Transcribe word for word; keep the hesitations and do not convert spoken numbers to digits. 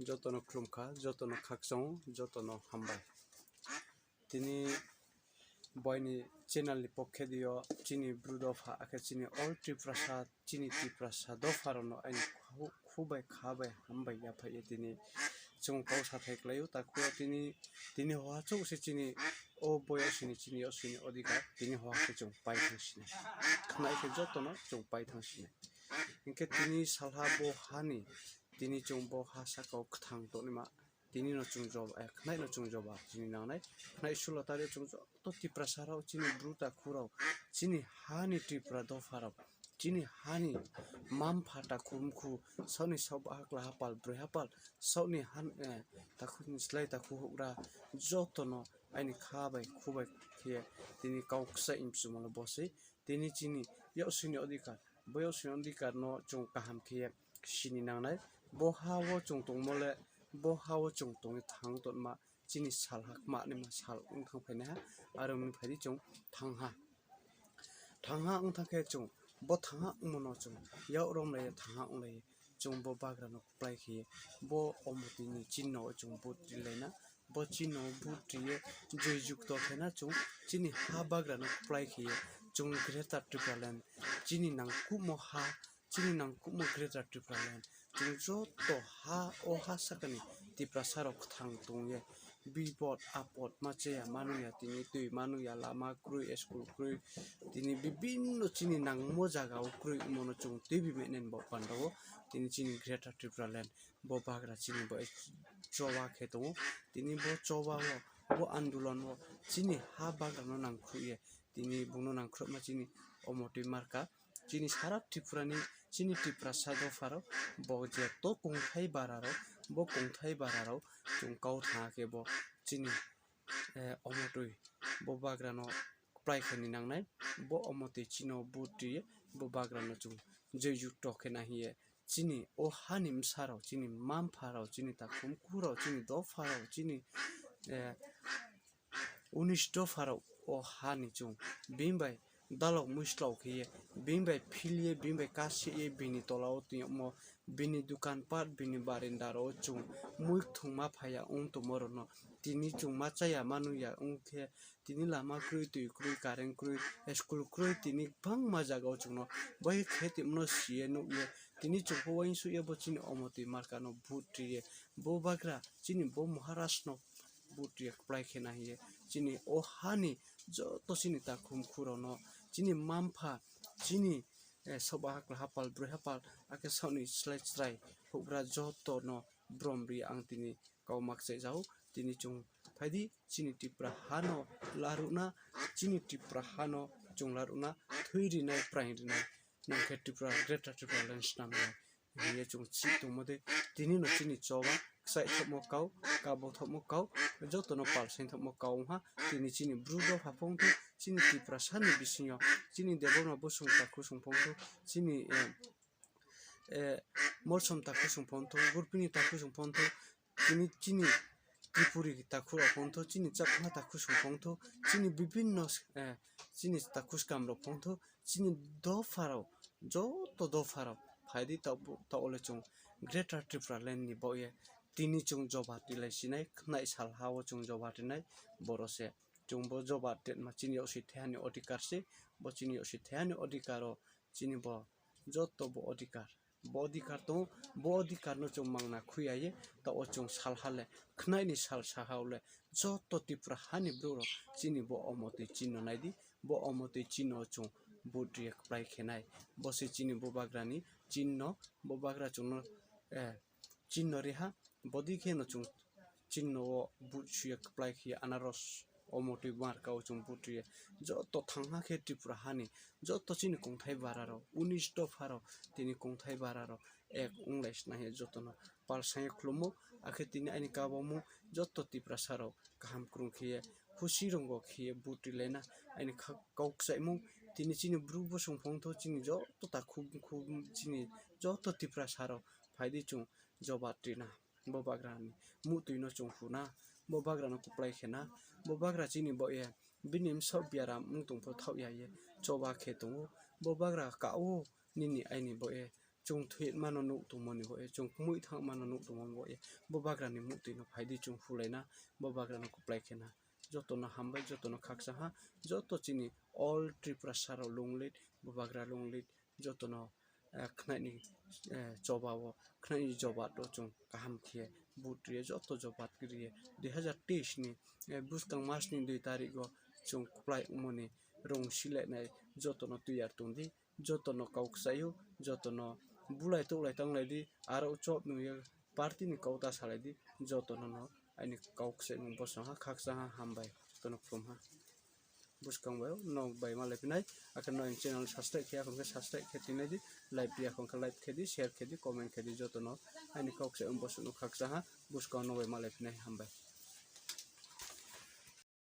Joto no khlum kha, joto no khakchang, joto no hambai. Tini bo aini channel ni pokhe di yo chini Bru dopha akhe chini all Tiprasa, chini Tiprasa dopha rao no aini khu-, khu bai kha bai hambai yaphai ye tini chung kau sathai klái ou. Takhu tini, tini hoha chouh se chini o boyosini chini yosini odhikar tini hoha khe chung pai thanng si nai. Khnai khe joto no chung pai thanng si nai. Hing khe tini salha bo ha ni, tini chung bo ha sahka wo kthang tongnaima, tini no chung joba, eh, khnai no chung joba tini nang nai. Khnai sulo tari chung joto Tiprasa rao, chini Bru takhu rao, chini ha ni Tripura dopha rao, chini ha ni mma-mpha takhu mkhu, saoh ni saoh bahakla hapal, broi hapal, saoh ni ha, eh, takhu ni slái takhu houhgra, joto no aini kha bai khu bai khe tini kau kchaih mchumo le bo sei. Tini chini yosini odhikar, bo yosini odhikar no chung kaham khe ye sini nang nai. Bo ha wo chung tongmo le, bo ha wo chung tong ye thanng tongma, chini salha kma naima sal ong thanng phainaiha, aro mi phai di chung thanng ha. Thanng ha ong thanng khe chung, bo thanng ha ongmo no chung yak romlai ye thanng ha onglai ye, chung bo bagra no kplái khe ye, bo Omotoi ni chinno wo chung vote rilai na, bo chinno wo vote ri ye, joyjukto khe na chung chini ha bagra no kplái khe ye, chung Greater Tipraland, chini nangkuhmo ha, chini nangkuhmo Greater Tipraland, chung joto ha, o ha sahka ni Tiprasa rao kthang tong ye, bipot apot ma chaya ma nuh ya, tini tui ma nuh ya, lama kroi, school kroi, tini bibinno chini nangmo zaga wo kroi ongmo no chung tuibi mai nai ni baoh panda wo, tini chini Greater Tipraland, bo bagra chini bo choba khe tong ou. Tini bo choba wo, bo andolon wo, chini ha bagra no nangkhruh ye, tini bung no nangkhruhma chini Omotoi marka, chini sara Tripura ni, chini Tiprasa dopha rao, bo je to kongthai bara rao, bo kongthai bara rao chung kau thanng khe bo chini, eh, Omotoi, bo bagra no kplái khe ni nang nai, bo Omotoi chinno vote ri ye, bo bagra no chung joyjukto khe na hing ye, chini o ha ni bsa rao, chini mma-mpha rao, chini takhu mkhu rao, chini dopha rao, chini, eh, unis dopha rao o ha ni chung, bini bai dalao muislao khe ye, bini bai phil ye, bini bai kaseh ye, bini tola wo toing yagmo, bini dukan pat, bini barinda rao wo chung mui kthungma phai ya ong tongmo rao no, tini chung ma chaya ma nuh ya ong khe, tini lama kroi, tui kroi, current kroi, school kroi, tini gbangma zaga wo chung no bai khe tongmo no si ye nuh ye, tini chung pho uaingsouh ye bo chini Omotoi marka no vote ri ye, bo bagra chini bo Maharaj no vote ri ye kplái khe na hing ye, chini o ha ni joto chini takhu mkhu rao no, chini mma-mpha, chini, eh, saoh bahakla hapal, broi hapal, akhe saoh ni slái chrai houhgra joto no brom ri ye ang tini kau ma kchaih za ou. Tini chung phai di, chini Tripura ha no laruh na, chini Tripura ha no chung laruh na, thui ri nai, praing ri nai, nang khe Tripura, Greater Tipraland snam nai hing ye chung chih tongmo dei. Tini no chini choba kchaih thaohmo kau, kabo thaohmo kau, joto no pal saing thaohmo kau ong ha. Tini chini Bru dopha phongthou, chini Tiprasa ni bising yo, chini Debbarma Bosong takhu song phongthou, chini, eh, eh, Molsom takhu song phongthou, Gurpini takhu song phongthou, tini chini Tripuri takhu rao phongthou, chini Chakma takhu song phongthou, chini bibinno, eh, chini takhu skam rao phongthou, chini dopha rao, joto dopha rao phai di, taoh, taoh wo le chung Greater Tipraland ni baoh ye tini chung joba rilai si nai, khnai salha wo chung joba ri nai, boro se chung bo joba ri ma chini yag si thaiha ni odhikar se, bo chini yag si thaiha ni odhikar wo chini bo joto bo odhikar, bo odhikar tong, bo odhikar no chung mangna khui ya ye, taoh wo chung salha le, khnai ni sal saha wo le, joto Tripura ha ni brouh rao chini bo Omotoi chinno nai di, bo Omotoi chinno chung vote ri ye kplái khe nai, bo se chini bo bagra ni chinno, bo bagra chung no, eh, chinno ri ha, bodei khe no chung chinno wo vote sui ye kplái khe ye anaros Omotoi marka wo chung vote ri ye, joto thanng ha khe Tripura ha ni joto chini kongthai bara rao, unis dopha rao, tini kongthai bara rao ek onglai sna ye joto no pal saing ye khlum ou, akhe tini aini kabamung joto Tiprasa rao kaham krung khe ye, khusi runggo khe ye vote rilai na, aini kha-, kau kchaihmung, tini chini Bru Bosong phongthou, chini joto takhu khu, chini joto Tiprasa rao phai di chung joba ri na. Bo bagra ni muhtoi no chung hu na, bo bagra no kplái khe na, bo bagra chini baoh ye bini bsaoh biaram ong tong pho thaoh ya ye choba khe tong ou, bo bagra ka ou nini aini baoh ye chung thoima no nuh tongmo ni baoh ye, chung kmoih thanngma no nuh tongmo ni baoh ye, bo bagra ni muhtoi no phai di chung hulai na, bo bagra no kuplai khe na. Joto no hambai, joto no khakchang ha, joto chini all Tiprasa rao lunglit, bo bagra lunglit, joto no khnai ni choba wo, khnai ni jobat wo chung kaham khe vote ri ye joto jobat ri ye dui hazar teis ni buskang mas ni dui tarik wo chung kuplai ongmo ni rung silainai joto no tuiyar tong di, joto no kau kchai ou, joto no bulai touhlai tanglai di, aro chop nung ye party ni kau ta salai di, joto no no aini kau kchaimung bosong ha, khakchang ha, hambai, joto no khlum ha. Buskang bai no bai malaiphi nai, akhe no aini channel subscribe khe ya khong khe subscribe khe tinglai di, like ya khong khe like khe di, share khe di, comment khe di, joto no aini kau kchaimung bosong no khakchang ha, buskang no bai malaiphi nai, hambai.